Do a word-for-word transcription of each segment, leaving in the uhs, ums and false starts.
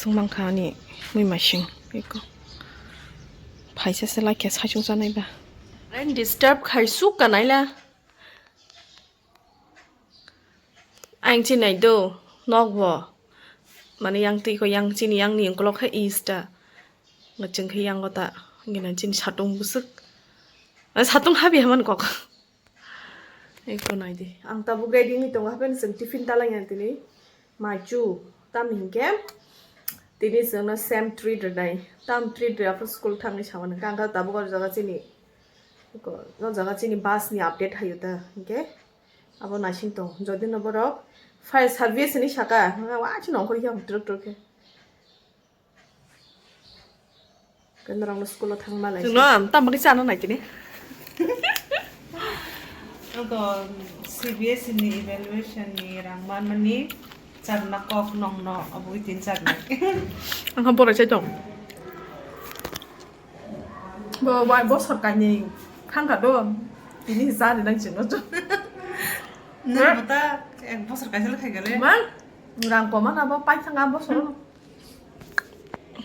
Swngmang kha ani mui masing eko. Phaisa se laikha saichung chanai ba. Rain disturb khai suk ka naila. Ang chinai do nok bo. Mane yang twi ko yang chini yang ni ukolok khe east ta. Ngachung khe yang kota. Ngina chini satung busuk. Ah, satung habi haman kok. Eko nai di. Ang tabuk ready ni tongo hapen chwng tiffin ta lai tini. Maichu, tamni hinkhe tini chwngno same treat rwnai. Tam treat rwya phano school thangwi saui mankha. Ang khe tabuk o jaga chini, o jaga chini bus ni update haio ta hinkhe abo naising tong. Jodi no borok fire service hinwi saka, wa chini ongkhorwi khe ang twrwk twrwk khe. Khe norokno school o thangma lai. Chwngno tamo khe chana nai tini. Abo C B S E ni evaluation ni rang manmani charna kok nongno abo tin charna. Ang kha borai chai tong. Bo bai bosor kainwi thangkha do. Tini jani nang chwngno. Nang bata ek bosor kaisa le khai gale. Ma rang koma na bo pai thanga bosor.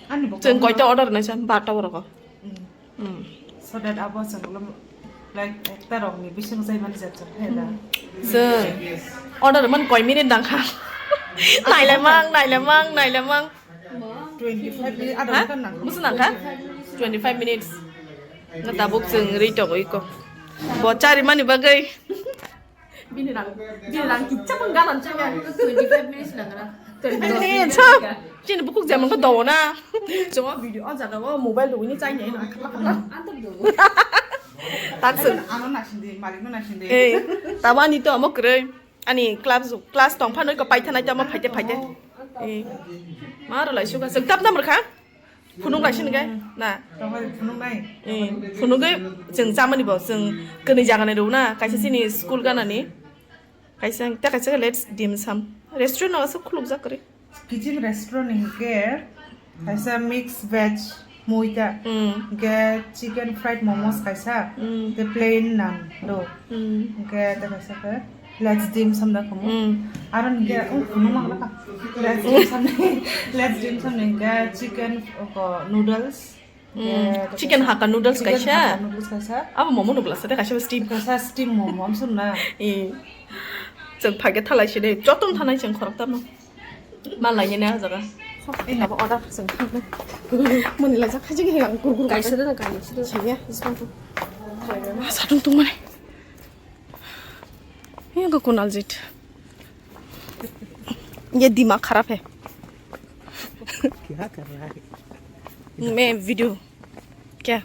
Ani bo chwng koma. Koita order nai san, barta borok. Mm. Mm. So that abo chwng lo, like, ekta rok ni bising jai mani jat jat hai da. Mm. Chwng order man koi minute dang kha. Naile mang, naile mang, naile mang. Twenty five minute, ada ha? Kan nang. Busu nang kha? Twenty five minutes. Nga tabuk chwng ri tok iko. Bo chari mani bagwi. Bini rang, bini rang kicha pun ganan chaya. Twenty five minutes lang ra. Twenty five minutes. Chini bukuk jaman ko dawo na. Chuma video o jaga o mobile dugini chai nai na. Antar do. Taksung. Ano nasindi, malik no nasindi. Eh, tamani to amo kwrwi. Ani class, class tong phano ko paithanai to amo phaite phaite. Eh. Ma ro lai suka. Sek tap namar kha. Phunuk lai sini kai na. Tongmani phunuk nai. Eh, phunuk kai chwng chamani bo chwng kani jaga ni rw na kaisa chini school gana ni. Kaisa ta kaisa let's dim sum. Restaurant no aswk khuluk jak kari. Kitchen restaurant ni hwnkhe kaisa mix veg muita. Mm. Hwnkhe chicken fried momos kaisa. Mm. Te plain naan do. Mm. Hwnkhe ta kaisa khe. Let's dim sum da kamo. Mm. Aro hwnkhe, oh, kamo mang lakha. Let's dim sum ni, let's dim sum ni hwnkhe chicken, oko, noodles. Mm. Hwnkhe chicken hakka noodles chicken kaisa. Hakka noodles kaisa. Abo momo noodles ade kaisa steam. Kaisa steam momo, amsuk na. Eh. Chwng phaikhe thalai sini, jotono thanai chwng khorok tamo. Malai ni na jaga. Eh, nabo order chwng thanai. Mani lai jak khaji khe ang kur kur kaisa da kaisa da. Chaya, ispan tu. Satung tungmani. ये को कुणाल जीत, ये दिमाग खराब है। क्या कर रहा है? मैं वीडियो क्या?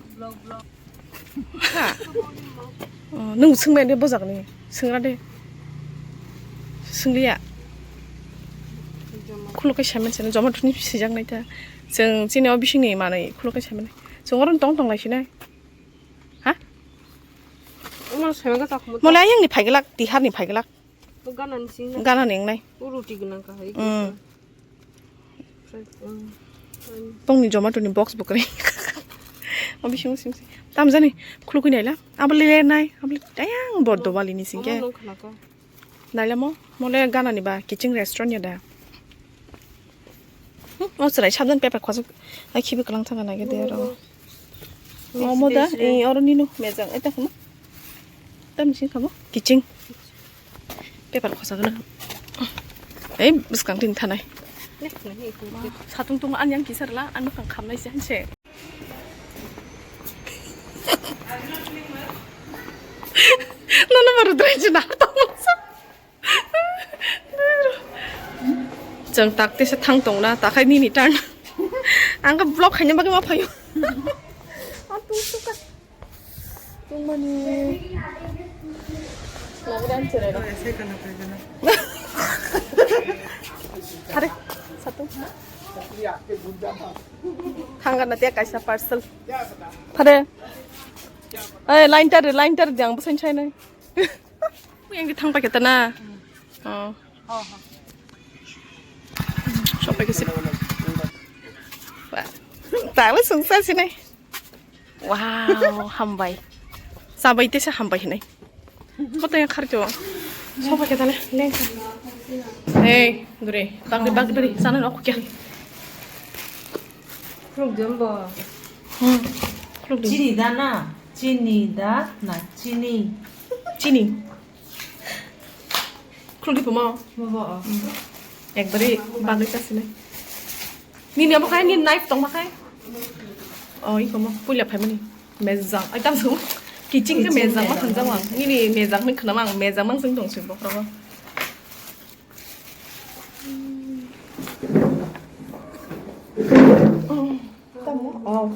Ha. Oh, nung sung de bojak ni. Sung de. Sung liya. Khulo kai samen sene joma thuni sijak nai ta. Chwng chini o bising ni manwi khulo kai samen. Chwng oro tong tong lai sinai. Ha? Omo saimanka chakhumu. Mole ayang ni phaiglak, tihar ni phaiglak. O gana ni sing na. Gana ni wngnai. O roti gwnang ka hai. Mm. Tongni Zomato ni box bo kwrwi. O bising, bising, bising. Tam jani khulukwi naila. Abo le nai, abo le ayang bordo bali ni singke. Omo nung khna ka. Nailamo, mole gana ni ba kitchen restaurant ya da. Hmm, o chwrai sabjani paper khosok, ai khibi kwlang thangna nai de aro. Omo da, eh, oro nino mejang, eta khama. Tam sing kamo kiching. Paper khosa gana. Ei, bwskang tin thanai. Satung tung an yang kisar la, an bwkang khamnai se hanse. Nono baru drai jina tong. Chwng tak tesa thang tong na, takhai nini turn. Ang khe vlog khaina bagwi ma phaio. Ang tung suka. Tungmani. Nagdan chere. Are, satu. Thangana tia kaisa parcel. Phare. Ei, line tar, line tar, jang bwsai chai nai. Yang di thang pakai tana. Oh. Sok pakai sih. Wah. Tahu sungsa sini. Wow, hambai. Sabai tesa hambai hinai. Koto yang kharjo. Sok pakai tana. Leng. Hey, dure. Bagri, bagri, bagri. Sana nok kya. Ruk jumbo. Hmm. Ruk jumbo. Chini da na. Chini da na. Chini. Chini. Khuldi puma. Bobo, oh. Ekbari bagwi kasine. Nini abo khai, nini knife tong ma khai? Oh, iko mo puila phaimani. Mejang. Ai, tam su. Kiching ke mejang ma thangjak wang. Nini mejang ni khna mang, mejang mang sing tong sing bokro. Tamo. Oh.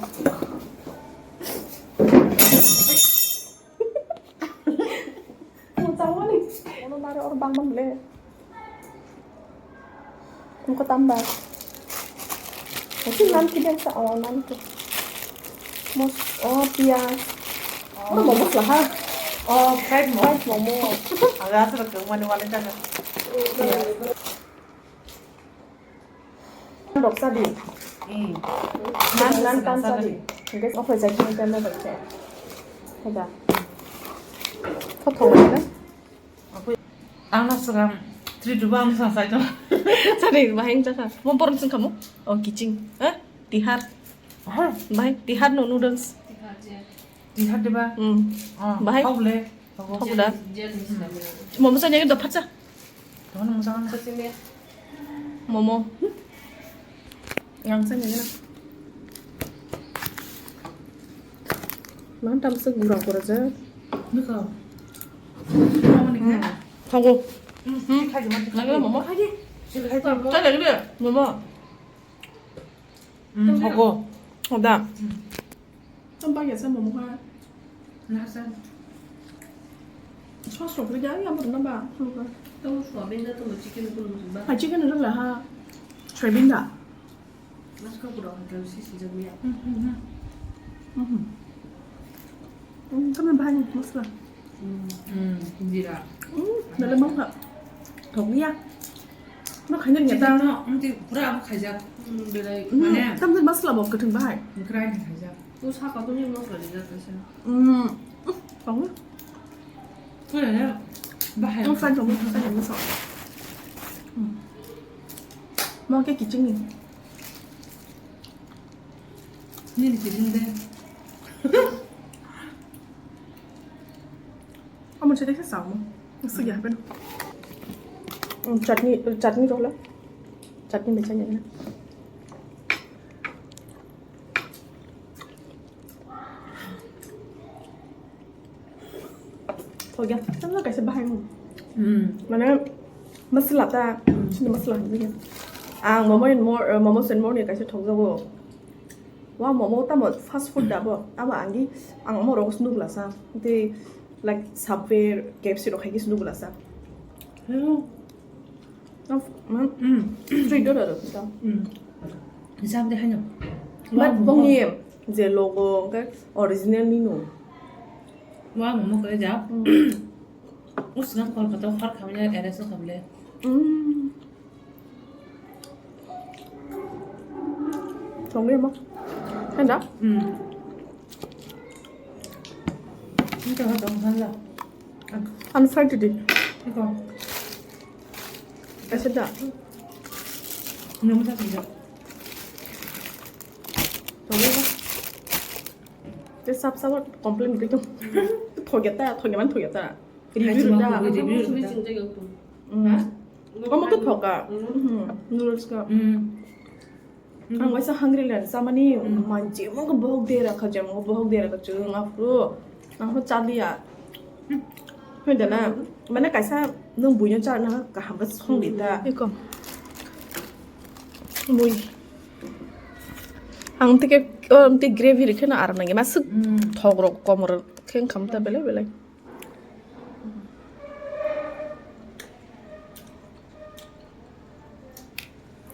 Muchangmani. Ono mare or bangmang le. Muko tamba. Musi nan kiden sa, oh, nan ke. Mos, oh, pias. Oh, momo lah ha. Oh, fried momo. Fried momo. Aga asal ke mani wale jaga. Dok sadi. Hmm. Nan, nan tan sadi. Guys, off jai kini tan bai khe. Heda. Kau thong na? Ang na swkang three two ang swkang sai tong. Sadi bahai jakha. Mo borom sing kamu? Oh, kiching. Ha? Tihar. Aha. Bahai tihar no noodles. Tihar deba? Hmm. Ah, bahai? Kau le. Thok da. Momo sa nyagi dopha cha. Tamo momo sa. Momo. Yang sa nyagi na. Mang tam sa gura gura ja. Niko. Momo ni ka? Thogo. Hmm. Khai juma. Lagi momo. Khai di. Khai di. Cha lagi de. Momo. Hmm, thogo. Thoda. Hmm. Tamo bagya sa momo ha. Na sa. Sauce rok le ya ya bor na ba. Tamo soybean da tamo chicken ko nung ba. Ha, chicken rok la ha. Soybean da. Mas ka pura hotel si si jagya. Hmm, hmm, hmm. Mhm. Hmm, tamo bahai masala. Hmm, jira. Hmm, dale mang ha. Thok ya. No khaina ni ta. Chicken no, hmm, ti pura abo khaijak. Hmm, belai. Hmm, mane. Tamo masala bo kwthwng bahai. Grind khaijak. Tu saka tu ni masala ni jata se. Hmm. Tong. Kaya ya. Bahai. Ang fried tong, fried tong so. Hmm. Mo ke kiching ni. Ni ni kiching de. Amo chete ke sao. Sigi hapen. Hmm, chutney, chutney rok la. Chutney mechanya na. Thokya, tamo kaisa bahai mo. Hmm. Mane, masala ta, hmm, sini masala hwnwi. Ang momo and more, uh, momo and more ni kaisa thokjago. Wa momo tamo fast food da bo. Abo ang di, ang omo rok snu glasa. Tei, like, Subway, K F C rok hai snu glasa. Hello. Mm. Street door aro kita. Mm. Jam de haino. But bongni je logo ke original ni no. Wa momo kore ja. Mm. Usna Kolkata har khamle, arrest khamle. Mm. Thongri mo. Handa? Mm. Ini tengah tong handa. Unfriended. Iko. Asa da. Nung sa sida. Te sap sap complain gitu. Thokya ta, thokya man thokya ta. Review rwda. Review rwda. Omo khe thoka. Mhm. Noodles ka. Mm. Ang waisa hungry le samani manji mo bohok de rakha jam mo bohok de rakha chung apro. Ang ho chaliya. Hoi da na. Mane kaisa nung buino cha na kaham ba song di ta. Iko. Mui. Ang tike, oh, ang tike gravy rikhe na ar nangi masuk thok rok komor khe kham ta belai belai.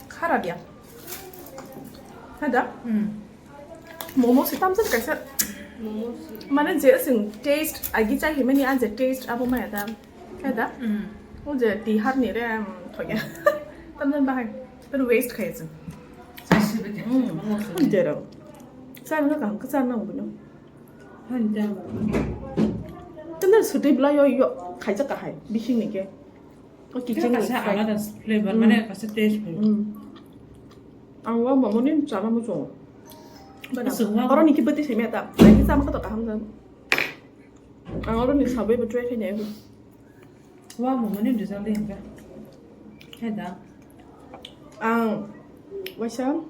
Khara dia. Hada? Hmm. Momo se tamsa kaisa. Momo se. Mane je sing taste agi chai himani an je taste abo maya da. Hada? Hmm. O je tihar ni re thoya. Tamsa bahai. Pero waste khai se. Sasi bete. Hmm. Momo se. Jero. Sa na kaham ka sa na uno. Tendar sutwi bwlai yo yo khaijak kahai bising ni khe. O kitchen ni kaisa khai. Alada flavor, hmm, mane kaisa taste flavor. Hmm. Ang wa mamo ni chana mo chong. Bana. Oro ni khe bwtwi sai mata. Ai khe chama kha to kaham jan. Ang oro ni sabai bo try khai nai. Wa mamo ni rijak le hingka. Hai da. Ang waisa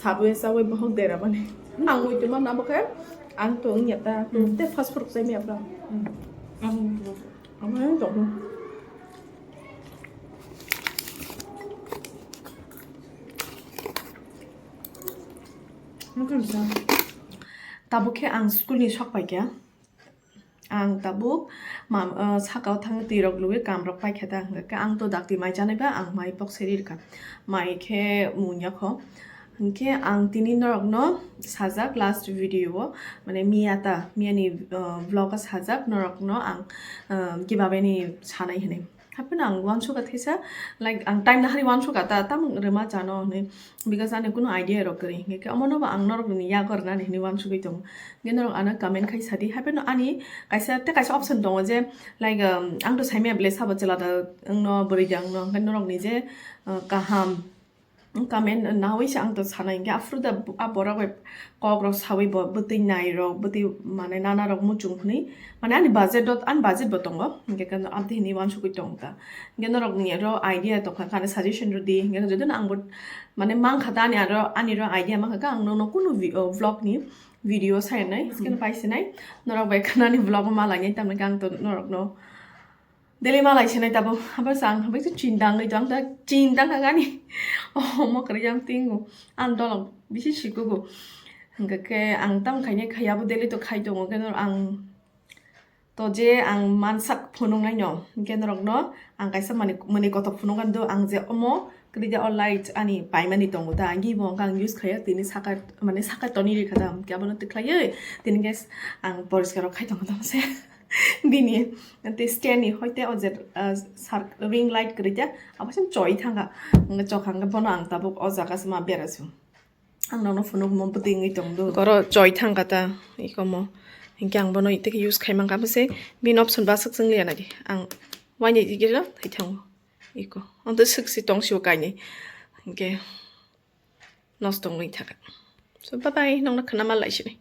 sabwi sabwi bohok dera mani. Ang muitu ma nabo khe ang to wngya ta. Hmm. Te fast food chai maya bra. Hmm. Ang to. Ang ang to. Mungkin sa. Tabuk khe ang school ni sok pai kha. Ang tabuk mam, ah, sakao thang twi rok lubui kam rok paikha ta, hwnkhe ang to dakti mai chanai ba ang mai pok seri rwkha, mai khe munya kho. Hwnkhe ang tini norok no sajak last video o, mane miya ta, miya ni, ah, vlog o sajak norok no ang, ah, giveaway ni sanai hinui. Hapheno ang uansukha theisa, like, ang time nahari uansukha ta, tamo rwma chano hinui, because ani kunu idea rok kwrwi, hwnkhe omono bo ang norok ni yago rwnani hinui uansugui tongo. Hwnkhe norok ano comment khai sadi, hapheno ani kaisa tei kaisa option tongo je, like, um, ang to saimaya belai sabo chwla da wngno, bwrwi da wngno, hwnkhe norok ni je, uh, kaham, comment nawi se ang to sanai, hwnkhe aphuru da a borok bai kok rok sawi bo bwtwi nai rok, bwtwi manai nana rok muchung hwnwi, mane ani budget dot, ani budget bo tongo, hwnkhe khe abdi hinwi uansugui tong kha. Hwnkhe norok ni aro idea tong kha, khani suggestion rw di, hwnkhe jodi no ang bo mane mang kha ta ani aro, ani ro idea mang kha, ang nono kunu vi-, o, vlog ni video sai nai, hmm, skin pai sinai, norok bai khanani vlog ma lai nai, tamni khe ang to norok no Delhi malai sinai tabuk, habai sang, habai to chindang nai tong, ta chindang kha gani. Oh, mo kwrwi yang tingo. Ang dolong bisi sikugo. Hwnkhe khe ang tamo khainai khai abo Delhi to khai tongo, khe norok ang to je ang mansak phunuknai no, hwnkhe norok no ang kaisa mani, mani kotor phunukgani do, ang je omo kwrwi de o light ani paimani tongo ta, ang bo ang use khaiya, tini saka, mane saka toni rikha ta, hwnkhe abono tikhlaiwi tini khe ang poriskar rok khai tongo tamo se. Bini tei stand ni hoite o je, ah, sar-, ring light kwrwi de, abo se choi thangkha. Hwnkhe chokha hwnkhe bono ang tabuk o jaga se ma berasio. Ang nono phunuk mo bwtwi wngwi tong do. Goro choi thangkha ta, iko mo. Hinkhe ang bono itike use khai mankha, abo se bini option ba swk chwng liya nai di. Ang waini digiro thai thango. Iko. Ang to swk si tong sio kainwi. Hinkhe nosto wngwi thangkha. So, bye bye, nokno khna ma lai sini.